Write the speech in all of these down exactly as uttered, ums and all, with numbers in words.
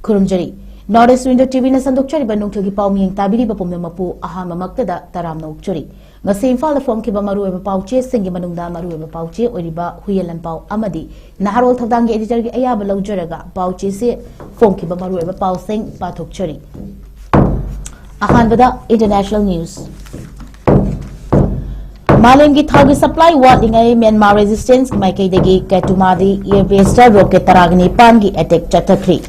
ꯈꯨꯔꯨꯝꯖꯔꯤ꯫ North East Window T ꯚꯤꯅ ꯁꯟꯗꯣꯛꯆꯔꯤꯕ ꯅꯣꯡꯊꯛꯀꯤ ꯄꯥꯎ ꯃꯤꯌꯦꯡ ꯇꯥꯕꯤꯔꯤꯕ ꯄꯨꯝꯅꯃꯛꯄꯨ ꯑꯍꯥꯟꯕꯃꯛꯇꯗ ꯇꯔꯥꯝꯅ ꯑꯣꯛꯆꯔꯤ꯫ ꯉꯁꯤ ꯏꯝꯐꯥꯜꯗ ꯐꯣꯡꯈꯤꯕ ꯃꯔꯨꯑꯣꯏꯕ ꯄꯥꯎꯆꯦꯁꯤꯡꯒꯤ ꯃꯅꯨꯡꯗ ꯃꯔꯨꯑꯣꯏꯕ ꯄꯥꯎꯆꯦ ꯑꯣꯏꯔꯤꯕ ꯍꯨꯏꯌꯦꯟ ꯂꯥꯟꯄꯥꯎ ꯑꯃꯗꯤ ꯅꯍꯥꯔꯣꯜ ꯊꯧꯗꯥꯡꯒꯤ ꯑꯦꯗꯤꯇꯔꯒꯤ ꯑꯌꯥꯕ ꯂꯧꯖꯔꯒ ꯄꯥꯎꯆꯦꯁꯦ ꯐꯣꯡꯈꯤꯕ ꯃꯔꯨꯑꯣꯏꯕ ꯄꯥꯎꯁꯤꯡ ꯄꯥꯊꯣꯛꯆꯔꯤ꯫ ꯑꯍꯥꯟꯕꯗ international news꯫ ꯃꯥꯂꯦꯝꯒꯤ ꯊꯥꯎꯒꯤ supply ꯋꯥꯠꯂꯤꯉꯩ ꯃ꯭ꯌꯥꯟꯃꯥꯔ resistance ꯀꯤ ꯃꯥꯏꯀꯩꯗꯒꯤ ꯀꯦꯇꯨꯃꯥꯗꯤ air base ꯇ rocket ꯇꯔꯥꯒ ꯅꯤꯄꯥꯟꯒꯤ attack ꯆꯠꯊꯈ꯭ꯔꯤ꯫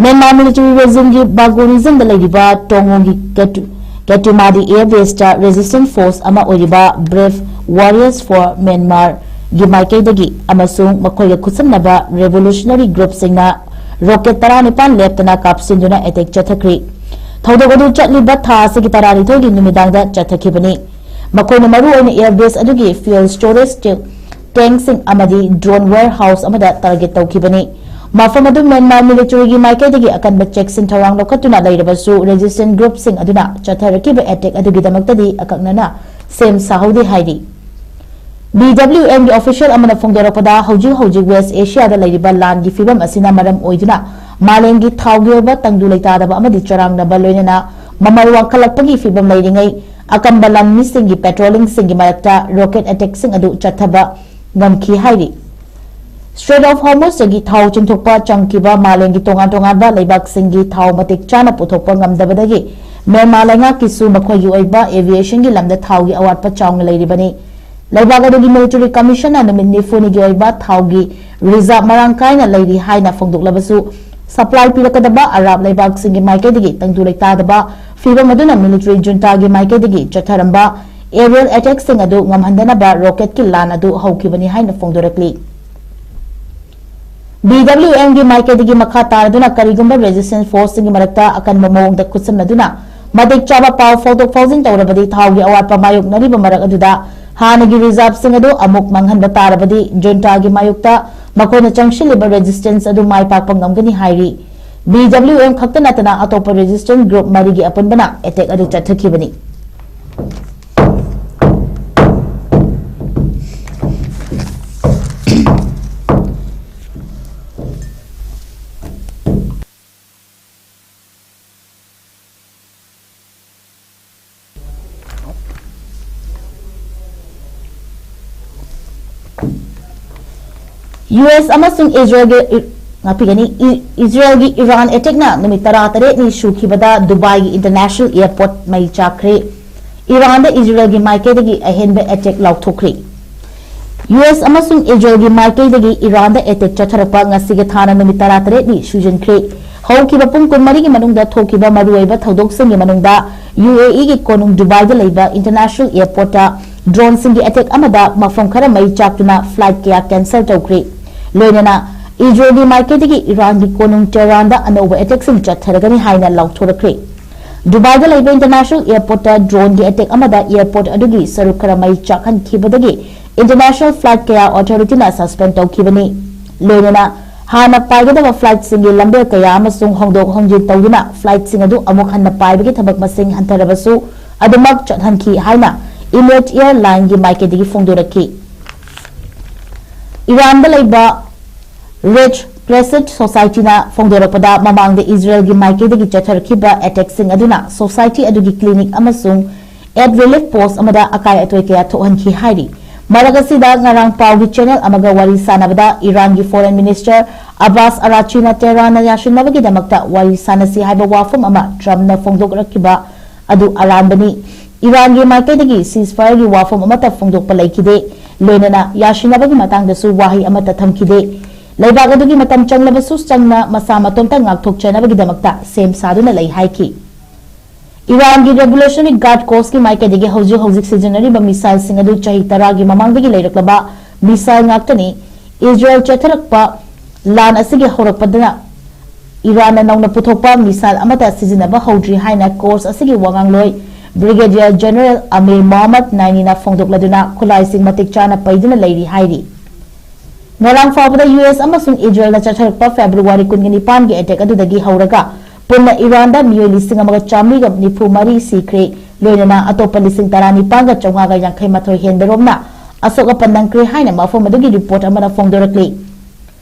ꯃ꯭ꯌꯥꯟꯃꯥꯔ military regime ꯒꯤ ꯕꯥꯒꯣ region ꯗ ꯂꯩꯔꯤꯕ ꯇꯣꯡꯉꯣꯒꯤ ꯀꯦꯇꯨ-, ꯀꯦꯇꯨꯃꯥꯗꯤ air base ꯇ resistance force ꯑꯃ ꯑꯣꯏꯔꯤꯕ Brave Warriors for Myanmar ꯒꯤ ꯃꯥꯏꯀꯩꯗꯒꯤ ꯑꯃꯁꯨꯡ ꯃꯈꯣꯏꯒ ꯈꯨꯠꯁꯝꯅꯕ revolutionary group ꯁꯤꯡꯅ rocket ꯇꯔꯥꯅꯤꯄꯥꯟ ꯂꯦꯞꯇꯅ ꯀꯥꯞꯁꯤꯟꯗꯨꯅ attack ꯆꯠꯊꯈ꯭ꯔꯤ꯫ ꯊꯧꯗꯣꯛ ꯑꯗꯨ ꯆꯠꯂꯤꯕ ꯊꯥ ꯑꯁꯤꯒꯤ ꯇꯔꯥꯅꯤꯊꯣꯏꯒꯤ ꯅꯨꯃꯤꯗꯥꯡꯗ ꯆꯠꯊꯈꯤꯕꯅꯤ꯫ ꯃꯈꯣꯏꯅ ꯃꯔꯨꯑꯣꯏꯅ air base ꯑꯗꯨꯒꯤ fuel storage tank ꯁꯤꯡ ꯑꯃꯗꯤ drone warehouse ꯑꯃꯗ target ꯇꯧꯈꯤꯕꯅꯤ꯫ ꯃꯐꯝ ꯑꯗꯨ ꯃ꯭ꯌꯥꯟꯃꯥꯔ military ꯒꯤ ꯃꯥꯏꯀꯩꯗꯒꯤ ꯑꯀꯟꯕ ꯆꯦꯛꯁꯤꯟ ꯊꯧꯔꯥꯡ ꯂꯧꯈꯠꯇꯨꯅ ꯂꯩꯔꯕꯁꯨ, resistance group ꯁꯤꯡ ꯑꯗꯨꯅ ꯆꯠꯊꯔꯛꯈꯤꯕ attack ꯑꯗꯨꯒꯤꯗꯃꯛꯇꯗꯤ ꯑꯀꯛꯅꯅ ꯁꯦꯝ ꯁꯥꯍꯧꯗꯦ ꯍꯥꯏꯔꯤ꯫ B W M ꯒꯤ official ꯑꯃꯅ ꯐꯣꯡꯗꯣꯔꯛꯄꯗ, ꯍꯧꯖꯤꯛ ꯍꯧꯖꯤꯛ West Asia ꯗ ꯂꯩꯔꯤꯕ ꯂꯥꯟꯒꯤ ꯐꯤꯚꯝ ꯑꯁꯤꯅ ꯃꯔꯝ ꯑꯣꯏꯗꯨꯅ ꯃꯥꯂꯦꯝꯒꯤ ꯊꯥꯎꯒꯤ ꯑꯣꯏꯕ ꯇꯪꯗꯨ ꯂꯩꯇꯥꯗꯕ ꯑꯃꯗꯤ ꯆꯔꯥꯡꯅꯕ ꯂꯣꯏꯅꯅ ꯃꯃꯜ ꯋꯥꯡꯈꯠꯂꯛꯄꯒꯤ ꯐꯤꯚꯝ ꯂꯩꯔꯤꯉꯩ, ꯑꯀꯟꯕ ꯂꯥꯟꯃꯤꯁꯤꯡꯒꯤ patrolling ꯁꯤꯡꯒꯤ ꯃꯔꯛꯇ rocket attack ꯁꯤꯡ ꯑꯗꯨ ꯆꯠꯊꯕ ꯉꯝꯈꯤ ꯍꯥꯏꯔꯤ꯫ Strait of Hormuz ꯗꯒꯤ ꯊꯥꯎ ꯆꯤꯡꯊꯣꯛꯄ ꯆꯪꯈꯤꯕ ꯃꯥꯂꯦꯝꯒꯤ ꯇꯣꯉꯥꯟ ꯇꯣꯉꯥꯟꯕ ꯂꯩꯕꯥꯛꯁꯤꯡꯒꯤ ꯊꯥꯎ ꯃꯇꯤꯛ ꯆꯥꯅ ꯄꯨꯊꯣꯛꯄ ꯉꯝꯗꯕꯗꯒꯤ ꯃ꯭ꯌꯥꯟꯃꯥꯔ ꯂꯩꯉꯥꯛꯀꯤꯁꯨ ꯃꯈꯣꯏꯒꯤ ꯑꯣꯏꯕ aviation ꯒꯤ ꯂꯝꯗ ꯊꯥꯎꯒꯤ ꯑꯋꯥꯠꯄ ꯆꯥꯎꯅ ꯂꯩꯔꯤꯕꯅꯤ꯫ ꯂꯩꯕꯥꯛ ꯑꯗꯨꯒꯤ military commission ꯅ ꯅꯨꯃꯤꯠ ꯅꯤꯐꯨꯅꯤꯒꯤ ꯑꯣꯏꯕ ꯊꯥꯎꯒꯤ reserve ꯃꯔꯥꯡ ꯀꯥꯏꯅ ꯂꯩꯔꯤ ꯍꯥꯏꯅ ꯐꯣꯡꯗꯣꯛꯂꯕꯁꯨ, supply ꯄꯤꯔꯛꯀꯗꯕ ꯑꯔꯥꯞ ꯂꯩꯕꯥꯛꯁꯤꯡꯒꯤ ꯃꯥꯏꯀꯩꯗꯒꯤ ꯇꯪꯗꯨ ꯂꯩꯇꯥꯗꯕ ꯐꯤꯚꯝ ꯑꯗꯨꯅ military junta ꯒꯤ ꯃꯥꯏꯀꯩꯗꯒꯤ ꯆꯠꯊꯔꯝꯕ aerial attack ꯁꯤꯡ ꯑꯗꯨ ꯉꯝꯍꯟꯗꯅꯕ rocket ꯀꯤ ꯂꯥꯟ ꯑꯗꯨ ꯍꯧꯈꯤꯕꯅꯤ ꯍꯥꯏꯅ ꯐꯣꯡꯗꯣꯔꯛꯂꯤ꯫ B W M ꯒꯤ ꯃꯥꯏꯀꯩꯗꯒꯤ ꯃꯈꯥ ꯇꯥꯔꯗꯨꯅ ꯀꯔꯤꯒꯨꯝꯕ resistance force ꯁꯤꯡꯒꯤ ꯃꯔꯛꯇ ꯑꯀꯟꯕ ꯃꯑꯣꯡꯗ ꯈꯨꯠꯁꯝꯅꯗꯨꯅ ꯃꯇꯤꯛ ꯆꯥꯕ ꯄꯥꯎ ꯐꯥꯎꯗꯣꯛ ꯐꯥꯎꯖꯤꯟ ꯇꯧꯔꯕꯗꯤ, ꯊꯥꯎꯒꯤ ꯑꯋꯥꯠꯄ ꯃꯥꯌꯣꯛꯅꯔꯤꯕ ꯃꯔꯛ ꯑꯗꯨꯗ ꯍꯥꯟꯅꯒꯤ ꯔꯤꯖꯥꯔꯚꯁꯤꯡ ꯑꯗꯨ ꯑꯃꯨꯛ ꯃꯥꯡꯍꯟꯕ ꯇꯥꯔꯕꯗꯤ ꯖꯨꯟꯇꯥꯒꯤ ꯃꯥꯌꯣꯛꯇ ꯃꯈꯣꯏꯅ ꯆꯪꯁꯤꯜꯂꯤꯕ ꯔꯦꯖꯤꯁꯇꯦꯟꯁ ꯑꯗꯨ ꯃꯥꯏ ꯄꯥꯛꯄ ꯉꯝꯒꯅꯤ ꯍꯥꯏꯔꯤ꯫ ꯕꯤ ꯗꯕ꯭ꯂꯤꯎ ꯑꯦꯝ ꯈꯛꯇ ꯅꯠꯇꯅ ꯑꯇꯣꯞꯄ ꯔꯦꯖꯤꯁꯇꯦꯟꯁ ꯒ꯭ꯔꯨꯞ ꯃꯔꯤꯒꯤ ꯑꯄꯨꯟꯕꯅ ꯑꯦꯇꯦꯛ ꯑꯗꯨ ꯆꯠꯊꯈꯤꯕꯅꯤ꯫ ꯌꯨ ꯑꯦꯁ ꯑꯃꯁꯨꯡ ꯏꯖꯔꯦꯜꯒꯤ ꯏ-, ꯉꯥꯛꯄꯤꯒꯅꯤ꯫ ꯏ-, ꯏꯖꯔꯦꯜꯒꯤ ꯏꯔꯥꯟ ꯑꯦꯇꯦꯛꯅ ꯅꯨꯃꯤꯠ ꯇꯔꯥꯇꯔꯦꯠꯅꯤ ꯁꯨꯈꯤꯕꯗ ꯗꯨꯕꯥꯏꯒꯤ ꯏꯟꯇꯔꯅꯦꯁꯅꯦꯜ ꯑꯦꯌꯔꯄꯣꯔꯠ ꯃꯩ ꯆꯥꯛꯈ꯭ꯔꯦ꯫ ꯏꯔꯥꯟꯗ ꯏꯖꯔꯦꯜꯒꯤ ꯃꯥꯏꯀꯩꯗꯒꯤ ꯑꯍꯦꯟꯕ ꯑꯦꯇꯦꯛ ꯂꯥꯎꯊꯣꯛꯈ꯭ꯔꯦ꯫ ꯌꯨ ꯑꯦꯁ ꯑꯃꯁꯨꯡ ꯏꯖꯔꯦꯜꯒꯤ ꯃꯥꯏꯀꯩꯗꯒꯤ ꯏꯔꯥꯟꯗ ꯑꯦꯇꯦꯛ ꯆꯠꯊꯔꯛꯄ ꯉꯁꯤꯒꯤ ꯊꯥꯅ ꯅꯨꯃꯤꯠ ꯇꯔꯥꯇꯔꯦꯠꯅꯤ ꯁꯨꯖꯤꯟꯈ꯭ꯔꯦ꯫ ꯍꯧꯈꯤꯕ ꯄꯨꯡ ꯀꯨꯟꯃꯔꯤꯒꯤ ꯃꯅꯨꯡꯗ ꯊꯣꯛꯈꯤꯕ ꯃꯔꯨꯑꯣꯏꯕ ꯊꯧꯗꯣꯛꯁꯤꯡꯒꯤ ꯃꯅꯨꯡꯗ ꯌꯨ ꯑꯦ ꯏꯒꯤ ꯀꯣꯅꯨꯡ ꯗꯨꯕꯥꯏꯗ ꯂꯩꯕ ꯏꯟꯇꯔꯅꯦꯁꯅꯦꯜ ꯑꯦꯌꯔꯄꯣꯔꯠꯇ ꯗ꯭ꯔꯣꯟꯁꯤꯡꯒꯤ ꯑꯦꯇꯦꯛ ꯑꯃꯗ ꯃꯐꯝ ꯈꯔ ꯃꯩ ꯆꯥꯛꯇꯨꯅ ꯐ꯭ꯂꯥꯏꯠ ꯀꯌꯥ ꯀꯦꯟꯁꯦꯜ ꯇꯧꯈ꯭ꯔꯦ꯫ ꯂꯣꯏꯅꯅ ꯏꯖꯔꯦꯜꯒꯤ ꯃꯥꯏꯀꯩꯗꯒꯤ ꯏꯔꯥꯟꯒꯤ ꯀꯣꯅꯨꯡ ꯇꯦꯍꯔꯥꯟꯗ ꯑꯅꯧꯕ ꯑꯦꯇꯦꯛꯁꯤꯡ ꯆꯠꯊꯔꯒꯅꯤ ꯍꯥꯏꯅ ꯂꯥꯎꯊꯣꯔꯛꯈ꯭ꯔꯦ꯫ ꯗꯨꯕꯥꯏꯗ ꯂꯩꯕ ꯏꯟꯇꯔꯅꯦꯁꯅꯦꯜ ꯑꯦꯌꯔꯄꯣꯔꯠꯇ ꯗ꯭ꯔꯣꯟꯒꯤ ꯑꯦꯇꯦꯛ ꯑꯃꯗ ꯑꯦꯌꯔꯄꯣꯔꯠ ꯑꯗꯨꯒꯤ ꯁꯔꯨꯛ ꯈꯔ ꯃꯩ ꯆꯥꯛꯍꯟꯈꯤꯕꯗꯒꯤ ꯏꯟꯇꯔꯅꯦꯁꯅꯦꯜ ꯐ꯭ꯂꯥꯏꯠ ꯀꯌꯥ ꯑꯣꯊꯣꯔꯤꯇꯤꯅ ꯁꯁꯄꯦꯟ ꯇꯧꯈꯤꯕꯅꯤ꯫ ꯂꯣꯏꯅꯅ ꯍꯥꯟꯅ ꯄꯥꯏꯒꯗꯕ ꯐ꯭ꯂꯥꯏꯠꯁꯤꯡꯒꯤ ꯂꯝꯕꯦꯜ ꯀꯌꯥ ꯑꯃꯁꯨꯡ ꯍꯣꯡꯗꯣꯛ ꯍꯣꯡꯖꯤꯟ ꯇꯧꯗꯨꯅ ꯐ꯭ꯂꯥꯏꯠꯁꯤꯡ ꯑꯗꯨ ꯑꯃꯨꯛ ꯍꯟꯅ ꯄꯥꯏꯕꯒꯤ ꯊꯕꯛ ꯃꯁꯤꯡ ꯍꯟꯊꯔꯕꯁꯨ ꯑꯗꯨꯃꯛ ꯆꯠꯍꯟꯈꯤ ꯍꯥꯏꯅ ꯏꯃꯤꯔꯦꯠ ꯑꯦꯌꯔꯂꯥꯏꯟꯒꯤ ꯃꯥꯏꯀꯩꯗꯒꯤ ꯐꯣꯡꯗꯣꯔꯛꯈꯤ꯫ ꯏꯔꯥꯟꯗ ꯂꯩꯕ ꯔꯦꯗ ꯀ꯭ꯔꯦꯁꯦꯟꯠ ꯁꯣꯁꯥꯏꯇꯤꯅ ꯐꯣꯡꯗꯣꯔꯛꯄꯗ, ꯃꯃꯥꯡꯗ ꯏꯖꯔꯦꯜꯒꯤ ꯃꯥꯏꯀꯩꯗꯒꯤ ꯆꯠꯊꯔꯛꯈꯤꯕ ꯑꯦꯇꯦꯛꯁꯤꯡ ꯑꯗꯨꯅ ꯁꯣꯁꯥꯏꯇꯤ ꯑꯗꯨꯒꯤ ꯀ꯭ꯂꯤꯅꯤꯛ ꯑꯃꯁꯨꯡ ꯑꯦꯗ ꯔꯤꯂꯤꯐ ꯄꯣꯁ꯭ꯠ ꯑꯃꯗ ꯑꯀꯥꯏ ꯑꯇꯣꯏ ꯀꯌꯥ ꯊꯣꯛꯍꯟꯈꯤ ꯍꯥꯏꯔꯤ꯫ ꯃꯔꯛ ꯑꯁꯤꯗ, ꯉꯔꯥꯡ ꯄꯥꯎꯒꯤ ꯆꯦꯅꯦꯜ ꯑꯃꯒ ꯋꯥꯔꯤ ꯁꯥꯅꯕꯗ ꯏꯔꯥꯟꯒꯤ ꯐꯣꯔꯦꯟ ꯃꯤꯅꯤꯁꯇꯔ ꯑꯕꯥꯁ ꯑꯔꯥꯆꯤꯅ ꯇꯦꯍꯔꯥꯟꯅ ꯌꯥꯁꯤꯟꯅꯕꯒꯤꯗꯃꯛꯇ ꯋꯥꯔꯤ ꯁꯥꯅꯁꯤ ꯍꯥꯏꯕ ꯋꯥꯐꯝ ꯑꯃ ꯇ꯭ꯔꯝꯞꯅ ꯐꯣꯡꯗꯣꯛꯂꯛꯈꯤꯕ ꯑꯗꯨ ꯑꯔꯥꯟꯕꯅꯤ꯫ ꯏꯔꯥꯟꯒꯤ ꯃꯥꯏꯀꯩꯗꯒꯤ ceasefire ꯒꯤ ꯋꯥꯐꯝ ꯑꯃꯠꯇ ꯐꯣꯡꯗꯣꯛꯄ ꯂꯩꯈꯤꯗꯦ꯫ ꯂꯣꯏꯅꯅ ꯌꯥꯁꯤꯟꯅꯕꯒꯤ ꯃꯇꯥꯡꯗꯁꯨ ꯋꯥꯍꯩ ꯑꯃꯠꯇ ꯊꯝꯈꯤꯗꯦ꯫ ꯂꯩꯕꯥꯛ ꯑꯗꯨꯒꯤ ꯃꯇꯝ ꯆꯪꯂꯕꯁꯨ ꯆꯪꯅ ꯃꯁꯥ ꯃꯇꯣꯝꯇ ꯉꯥꯛꯊꯣꯛꯆꯅꯕꯒꯤꯗꯃꯛꯇ ꯁꯦꯝ ꯁꯥꯗꯨꯅ ꯂꯩ ꯍꯥꯏꯈꯤ꯫ ꯏꯔꯥꯟꯒꯤ Revolutionary Guard Corps ꯀꯤ ꯃꯥꯏꯀꯩꯗꯒꯤ ꯍꯧꯖꯤꯛ ꯍꯧꯖꯤꯛ ꯁꯤꯖꯤꯟꯅꯔꯤꯕ ꯃꯤꯁꯥꯏꯜꯁꯤꯡ ꯑꯗꯨ ꯆꯍꯤ ꯇꯔꯥꯒꯤ ꯃꯃꯥꯡꯗꯒꯤ ꯂꯩꯔꯛꯂꯕ ꯃꯤꯁꯥꯏꯜ ꯉꯥꯛꯇꯅꯤ꯫ ꯏꯖꯔꯦꯜ ꯆꯠꯊꯔꯛꯄ ꯂꯥꯟ ꯑꯁꯤꯒꯤ ꯍꯧꯔꯛꯄꯗꯅ ꯏꯔꯥꯟꯅ ꯅꯧꯅ ꯄꯨꯊꯣꯛꯄ ꯃꯤꯁꯥꯏꯜ ꯑꯃꯠꯇ ꯁꯤꯖꯤꯟꯅꯕ ꯍꯧꯗ꯭ꯔꯤ ꯍꯥꯏꯅ ꯀꯣꯔꯁ ꯑꯁꯤꯒꯤ ꯋꯥꯉꯥꯡꯂꯣꯏ Brigadier General Amir Mohammad Nainina ꯐꯣꯡꯗꯣꯛꯂꯗꯨꯅ ꯈꯨꯠꯂꯥꯏꯁꯤꯡ ꯃꯇꯤꯛ ꯆꯥꯅ ꯄꯩꯗꯨꯅ ꯂꯩꯔꯤ ꯍꯥꯏꯔꯤ꯫ ꯉꯔꯥꯡ ꯐꯥꯎꯕꯗ ꯌꯨ ꯑꯦꯁ ꯑꯃꯁꯨꯡ ꯏꯖꯔꯦꯜꯅ ꯆꯠꯊꯔꯛꯄ ꯐꯦꯕ꯭ꯔꯨꯋꯥꯔꯤ ꯀꯨꯟꯒ ꯅꯤꯄꯥꯟꯒꯤ ꯑꯦꯇꯦꯛ ꯑꯗꯨꯗꯒꯤ ꯍꯧꯔꯒ ꯄꯨꯟꯅ ꯏꯔꯥꯟꯗ ꯃꯤꯑꯣꯏ ꯂꯤꯁꯤꯡ ꯑꯃꯒ ꯆꯥꯃꯔꯤꯒ ꯅꯤꯐꯨ ꯃꯔꯤ ꯁꯤꯈ꯭ꯔꯦ, ꯂꯣꯏꯅꯅ ꯑꯇꯣꯞꯄ ꯂꯤꯁꯤꯡ ꯇꯔꯥꯅꯤꯄꯥꯟꯒ ꯆꯥꯝꯃꯉꯥꯒ ꯌꯥꯡꯈꯩ ꯃꯥꯊꯣꯏ ꯍꯦꯟꯕꯔꯣꯝꯅ ꯑꯁꯣꯛ ꯑꯄꯟ ꯅꯪꯈ꯭ꯔꯦ ꯍꯥꯏꯅ ꯃꯐꯝ ꯑꯗꯨꯒꯤ ꯔꯤꯄꯣꯔꯠ ꯑꯃꯅ ꯐꯣꯡꯗꯣꯔꯛꯂꯤ꯫